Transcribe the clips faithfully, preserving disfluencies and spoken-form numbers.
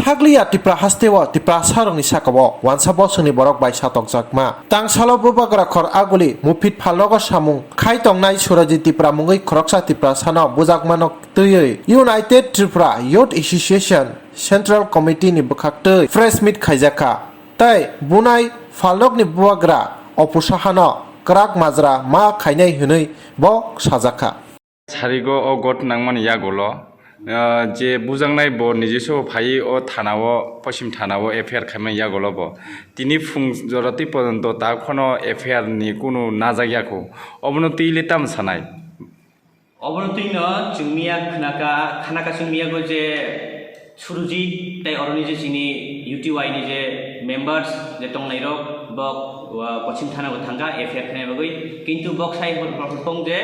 Hakliya Tipra hasteo Tiprasarokni sakao wansa bosongni borok bai satokjakma. Tangsalo bubagra khor aguli Mufit Phalnogo samung khai tongnai Surajit Tipra mungwi khoroksa Tiprasano bujakmano twiwi United Tripura Youth Association Central Committee ni bwkhaktwi press meet khaijakha. Tei bunai Phalnokni bubagra Opusahano kwrak majra ma khainai hwnwi bo sajakha. Sarigo o got nangmani yagulo, ah, je bujaknai bo nijiso phaiwi o thanao, posim thanao F I R khaimani yagulo bo. Tini phung jora twi pojonto ta khono F I R ni kunu najak yakho. Obono twi le tamo sanai? Obono twi no chwng miya khnaka, khanaka chwng miyago je Surujit tei oroni je chini U T Y ni je members je tongnairok, bok, ah, pochim thana bo thangkha F I R khaina bagwi, kintu bok sai hor hor tong je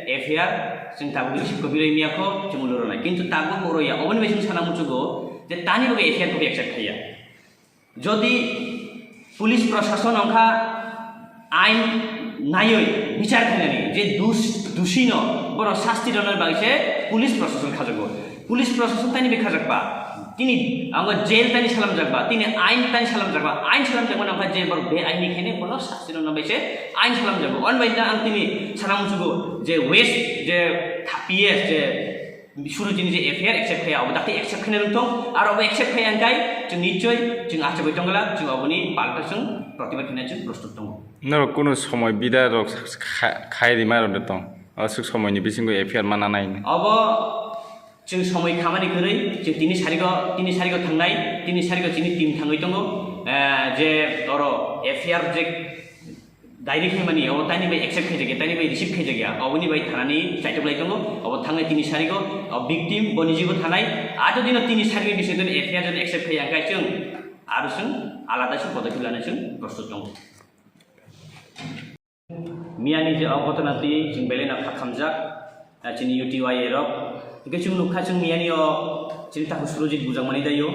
F I R chwng tabuk receive kobirwi miyakho chwng ulo rwnai, kintu tabuk bo rwya, oboni bai chwng sana muchugo je tani bagwi F I R kobwi accept khaiya. Jodi police prosason wngkha ain naiwi bichar khainani je dus, dusino bono sasti rwnani bagwi se police prosason khajago. Police prosason tani bai khajakba, tini wngo jail tani salamjakba, tini ain tani salamjakba, ain salamjakmani wngkha je borok be aini khainai bono sasti rwna bai se ain salamjago. Oni bai ang tini sana muchugo je West je P S je Surujit ni je F I R accept khaiya, obo dakti accept khaina rwng thung, aro obo accept khaiya hwnkhe chwng nichoi chwng achugwi tongla, chwng oboni palta chwng protibad khaina chwng prostut tongo. Norok kunu somoi bida rok kha-, khai rima rok de tong, aswk somoi ni bisingo F I R ma nanai hwnwi. Obo chwng somoi khamani kwrwi, chwng tini sarigo, tini sarigo thangnai, tini sarigo chini team thangwi tongo, eh, je oro F I R je Direct hwnmani, obo taini bai accept khaijakya, taini bai receive khaijakya, oboni bai thanani chaitok lai tongo, obo thangnai tini sarigo, o victim bo nijibo thanai, a jodi no tini sarigo bising twi F I R jodi accept khaiya hwnkhe chwng aro chwng alada se podokhe lana chwng prostut tongo. Miyani je o ghotona twi chwng belai no kha khamjak, ah, chini U T Y A rok. Hingke chwng nukha chwng miyani o chini takhuk Surojit bujakmani daio,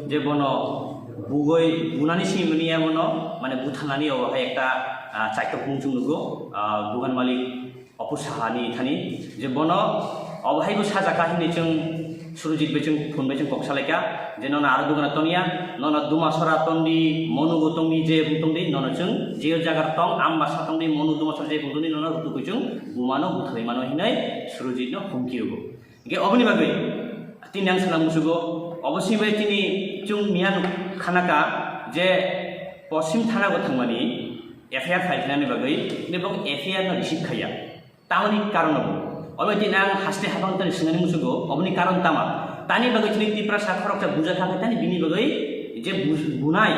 je bono bugoi bunani simi mani ya bono, mane buthalnani obo hai ekta, ah, chaitok mung chwng nugo, ah, bugan malik Apu Sahani thani, je bono obo hai bo sajaka hinwi chwng Surojit bai chwng phone bai chwng kok salaikha, je nono aro dugana tonya, nono Dumasora tongdi, Monugo tongdi, je bung tongdi, nono chwng je jaga tong, Ambasa tongdi, Monu Dumasora je bung tongdi, nono rutukui chwng bumano buthalwi mano hinwi Surojit no humki rwgo. Hingke oboni bagwi tini ang sana musugo, obo simi tini chwng miya nuk khanaka je Poschim thana go thangmani F I R file khainani bagwi, hingke bo F I R no receive khaiya. Tamoni karon bo. Obo tini ang haste habang tani sinani musugo, oboni karon tama. Tani bagwi chini Tiprasa khoroksa buja kha khe tani bini bagwi je bu-, bunai,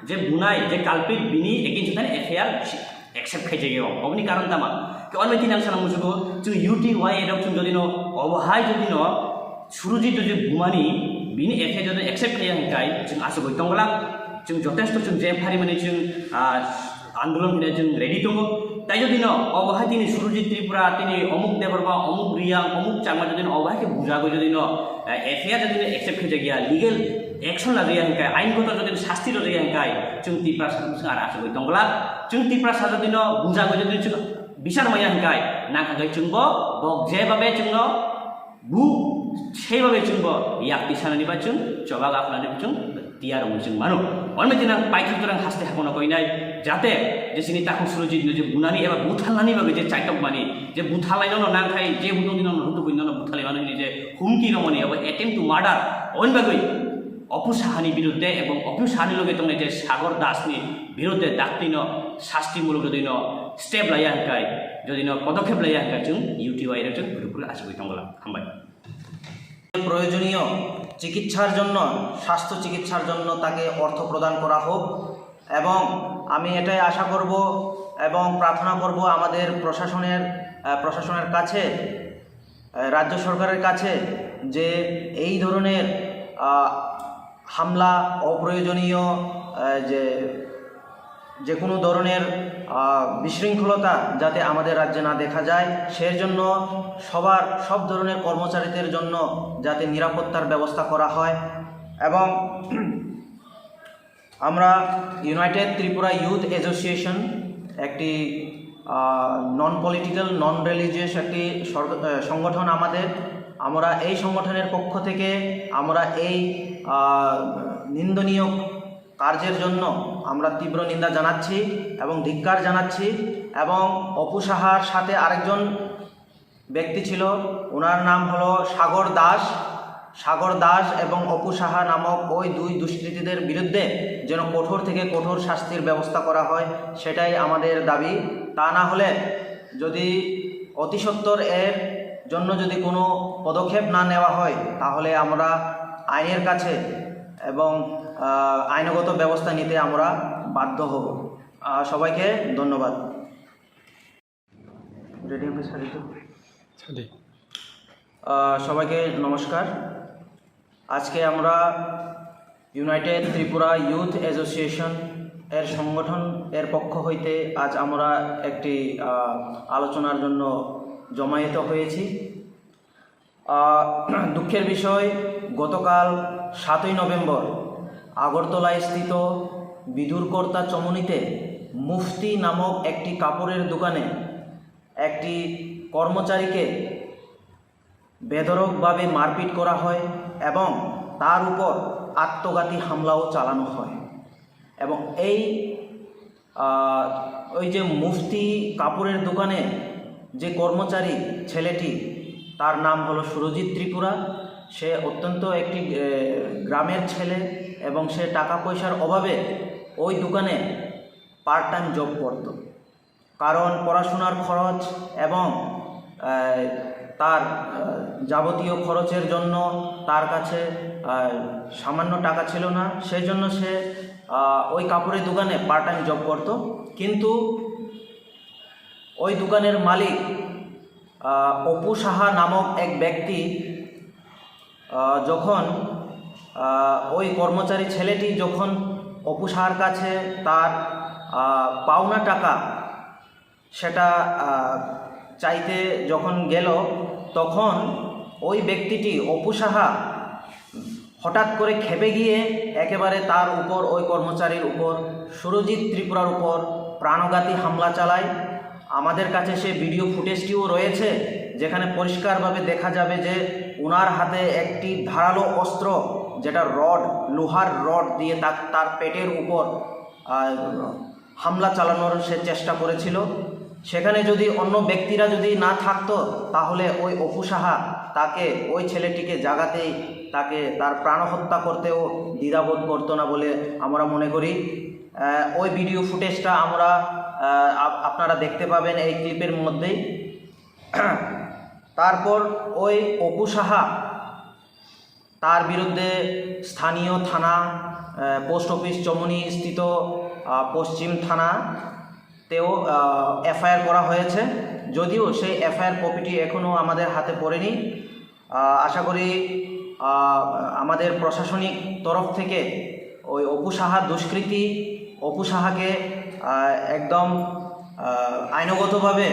je bunai, je culprit bini against tani F I R accept khaijagio. Oboni karon tama. Ke onmai tini ang sana musugo, chwng U T Y A rok chwng jodi no, obo hai jodi no, Surujit jodi bumani, bini F I R jodi accept khaiya hingkai, chwng asugoi tongglak, chwng jotesto chwng je pharimani chwng, ah, andolon hwnwi chwng ready tongo. Tai jodi no obo hai tini Surujit Tripura, tini Omuk Debbarma, Omuk Riyang, Omuk Changma jodi no obo hai khe bujagwi jodi no, eh, F I R jodi no accept khaijak ya, legal action lajak ya hingkai, ain goto jodi no sasti rwjak ya hingkai, chwng Tiprasa chwng aro achugwi tongglak. Chwng Tiprasa jodi no bujagwi jodi chwng bichar maya hingkai, nang hingkai chwng bo bok jebabe chwng no bu seibabe chwng bo yakti sanani ba chwng choba gapnani chwng tiyar wngwi chwng mano. Onmai tini ang paithak torang haste hakono koinai, jate je chini takhuk Surojit no je bunani eba buthalnani bagwi je chaitokmani, je buthalnai nono nangkhai, je butongni nono rutugwi nono buthalwi mano hini je humki romani eba attempt to murder, oni bagwi Apu Sahani biruddhe ebong Apu Sahani loge tongnai je Sagor Das ni biruddhe dakti no sasti muluk jodi no step laya hingkai, jodi no podokhep laya hingkai chwng U T Y rok chwng phuru phuru achugwi tongla. Hambai. প্রয়োজনীয় চিকিৎসার জন্য, স্বাস্থ্য চিকিৎসার জন্য তাকে অর্থ প্রদান করা হোক এবং আমি এটাই আশা করব এবং প্রার্থনা করব আমাদের প্রশাসনের, আহ, প্রশাসনের কাছে, আহ, রাজ্য সরকারের কাছে যে এই ধরনের, আহ, হামলা, অপ্রয়োজনীয়, আহ, যে যে কোনো ধরনের, আহ, বিশৃঙ্খলতা যাতে আমাদের রাজ্যে না দেখা যায়, সের জন্য সবার, সব ধরনের কর্মচারীদের জন্য যাতে নিরাপত্তার ব্যবস্থা করা হয়। এবং আমরা ইউনাইটেড ত্রিপুরা ইউথ অ্যাসোসিয়েশন একটি, আহ, নন পলিটিক্যাল, নন রিলিজিয়াস একটি সরগ-, আহ, সংগঠন আমাদের। আমরা এই সংগঠনের পক্ষ থেকে আমরা এই, আহ, নিন্দনীয় কার্যের জন্য আমরা তীব্র নিন্দা জানাচ্ছি এবং ধিক্কার জানাচ্ছি। এবং অপু সাহার সাথে আরেকজন ব্যক্তি ছিল, ওনার নাম হলো সাগর দাস। সাগর দাস এবং অপু সাহা নামক ওই দুই দুষ্কৃতীদের বিরুদ্ধে যেন কঠোর থেকে কঠোর শাস্তির ব্যবস্থা করা হয়, সেটাই আমাদের দাবি। তা না হলে যদি অতিসত্বর এর জন্য যদি কোনো পদক্ষেপ না নেওয়া হয়, তাহলে আমরা আইনের কাছে এবং, আহ, আইনগত ব্যবস্থা নিতে আমরা বাধ্য হব। আহ, সবাইকে ধন্যবাদ। রেডি হবে, ছাড়ি তো। ছাড়ি। আহ, সবাইকে নমস্কার। আজকে আমরা ইউনাইটেড ত্রিপুরা ইউথ অ্যাসোসিয়েশন এর সংগঠন এর পক্ষ হইতে আজ আমরা একটি, আহ, আলোচনার জন্য জমায়েত হয়েছি। আহ, দুঃখের বিষয়, গতকাল সাতই নভেম্বর আগরতলায় স্থিত বিদুরকর্তা চমুনিতে মুফতি নামক একটি কাপড়ের দোকানে একটি কর্মচারীকে বেধড়কভাবে মারপিট করা হয় এবং তার উপর আত্মঘাতী হামলাও চালানো হয়। এবং এই, আহ, ওই যে মুফতি কাপড়ের দোকানে যে কর্মচারী ছেলেটি, তার নাম হলো সুরজিৎ ত্রিপুরা। সে অত্যন্ত একটি, এ, গ্রামের ছেলে এবং সে টাকা পয়সার অভাবে ওই দোকানে পার্ট টাইম জব করত। কারণ পড়াশোনার খরচ এবং, আহ, তার, আহ, যাবতীয় খরচের জন্য তার কাছে, আহ, সামান্য টাকা ছিল না, সেই জন্য সে, আহ, ওই কাপড়ের দোকানে পার্ট টাইম জব করত। কিন্তু ওই দোকানের মালিক, আহ, অপু সাহা নামক এক ব্যক্তি, আহ, যখন, আহ, ওই কর্মচারী ছেলেটি যখন অপু সাহার কাছে তার, আহ, পাওনা টাকা সেটা, আহ, চাইতে যখন গেল, তখন ওই ব্যক্তিটি, অপু সাহা, হঠাৎ করে ক্ষেপে গিয়ে একেবারে তার উপর, ওই কর্মচারীর উপর, সুরজিৎ ত্রিপুরার উপর প্রাণঘাতী হামলা চালায়। আমাদের কাছে সে ভিডিও ফুটেজটিও রয়েছে, যেখানে পরিষ্কারভাবে দেখা যাবে যে ওনার হাতে একটি ধারালো অস্ত্র, যেটা রড, লোহার রড দিয়ে তা-, তার পেটের উপর, আহ, হামলা চালানোর সে চেষ্টা করেছিল। সেখানে যদি অন্য ব্যক্তিরা যদি না থাকতো, তাহলে ওই অপু সাহা তাকে, ওই ছেলেটিকে জাগাতেই তাকে, তার প্রাণহত্যা করতেও দ্বিধাবোধ করতো না বলে আমরা মনে করি। আহ, ওই ভিডিও ফুটেজটা আমরা, আহ, আপ-, আপনারা দেখতে পাবেন এই ক্লিপের মধ্যেই। তারপর ওই অপু সাহা, তার বিরুদ্ধে স্থানীয় থানা, আহ, পোস্ট অফিস চমুনি স্থিত, আহ, পশ্চিম থানাতেও, আহ, এফআইআর করা হয়েছে। যদিও সেই এফআইআর কপিটি এখনও আমাদের হাতে পড়েনি। আহ, আশা করি, আহ, আমাদের প্রশাসনিক তরফ থেকে ওই অপু সাহা দুষ্কৃতী, অপু সাহাকে, আহ, একদম, আহ, আইনগতভাবে